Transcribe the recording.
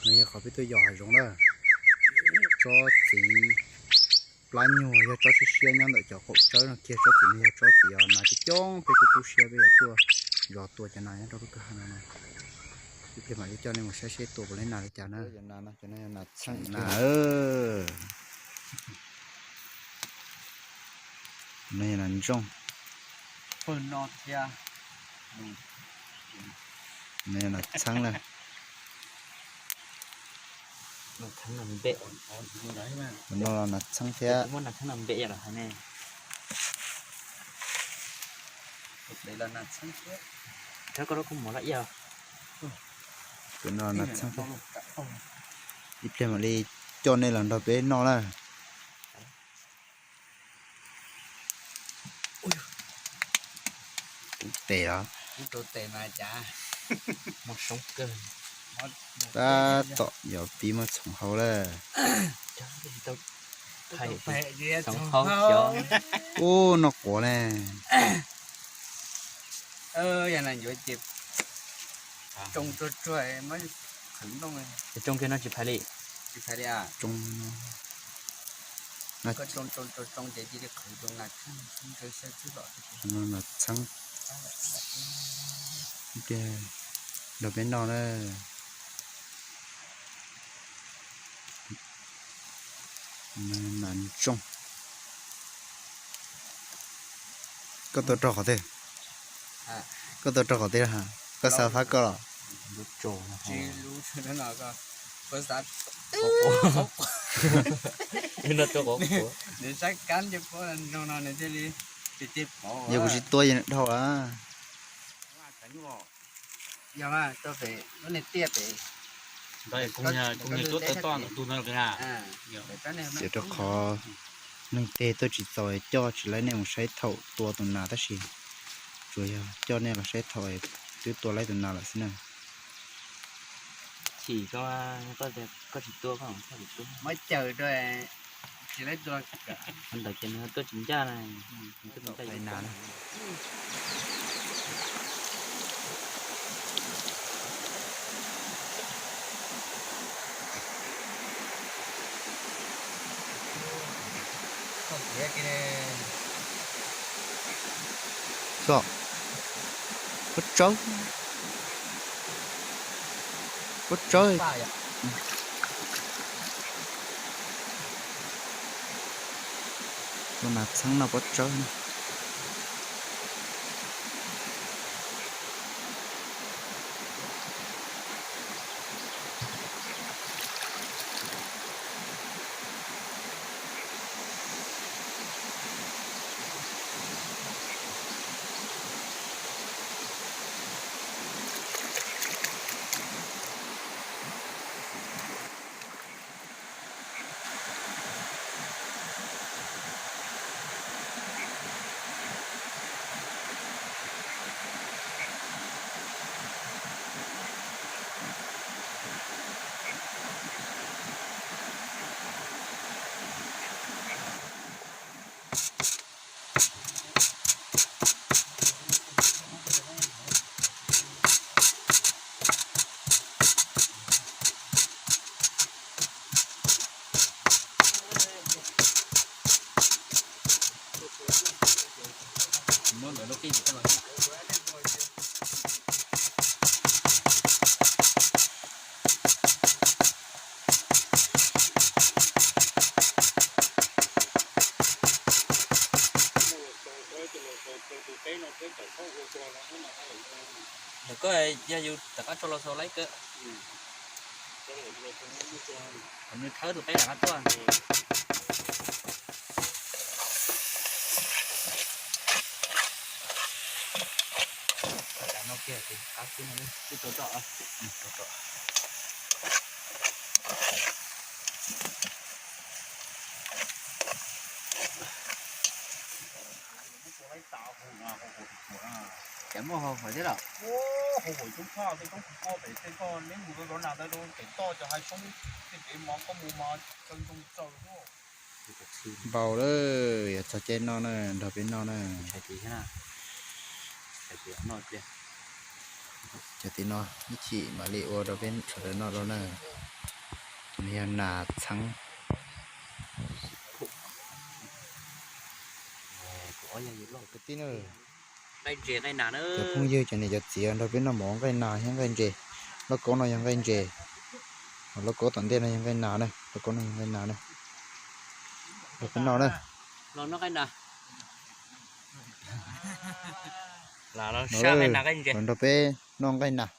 No yog qhov peb tuaj yos hav zoov na. Tsob txiv plab nyuag yog tsob siab siab nyob ntawm cov qaum tsawb no kiag, tsob txiv no yog tsob txiv os, nas coob coob peb kuj kub siab peb yuav tuaj zov tua cov nas nyob rau lub kwj ha no no. Ib pliag mam li coj nej mus saib seb tua puas laib nas li cas na. Cov nas no, cov no yog nas txheeb na. No yog nas ntsooj. No yog nas txheeb na. No nas txheeb thiab. Tus no nas txheeb thiab. Ib pliag mam li coj nej los nrog peb noj na. Kub tes los. Tab tom yog pib muaj txhoov hau lawm. Ub, noj quav ne. Tsoo kiag no tsis phais li. Nas txheeb. Nrog peb noj na. Nas ntsooj. Koj tua rau qhov twg? Koj tua rau qhov twg? Koj xav fab koj los? Yog kuv tsis tua ces nws dhau a. Txiav rau qhov neeg teg tuaj tsis txaus coj tsis laib nej mus saib thaum tua tus nas tab sis tsuas yog coj nej los saib thaum twb tua laib tus nas lawm xwb na. Chim, koj tsis tua, koj tsis tua. Ntawm ces nws tuaj tsis ncaj na. Xyov, pob tsawb, pob tsawb. Tua nas txheeb noj pob tsawb na. Koj yog yus rov qab tso los xaus laib kawg. Nws thawb tus qaib rov qab tuaj. Ces muaj hauv hauv thiab los? Hauv hauv coob tshaj, tej roob kuv kuaj pem tej koj neb mus rau zov nas ntawd rau pem toj cov hav soob tej pem mov koj mus mov tsaws ntoo tsaws. Npau lawm, yog txog caij noj na, nrog peb noj na. Cov tim no ib chim mam li ua rau peb sawv daws noj rau na. Yog nas txheeb. Cov phooj ywg, cov niam cov txiv, nrog peb noj mov nqaij nas thiab nqaij ntses. Lauj kaub no yog nqaij ntses, lauj kaub tom ntej no yog nqaij nas na, lauj kaub no yog nqaij nas na. Nrog peb noj na. Los nrog peb noj nqaij nas.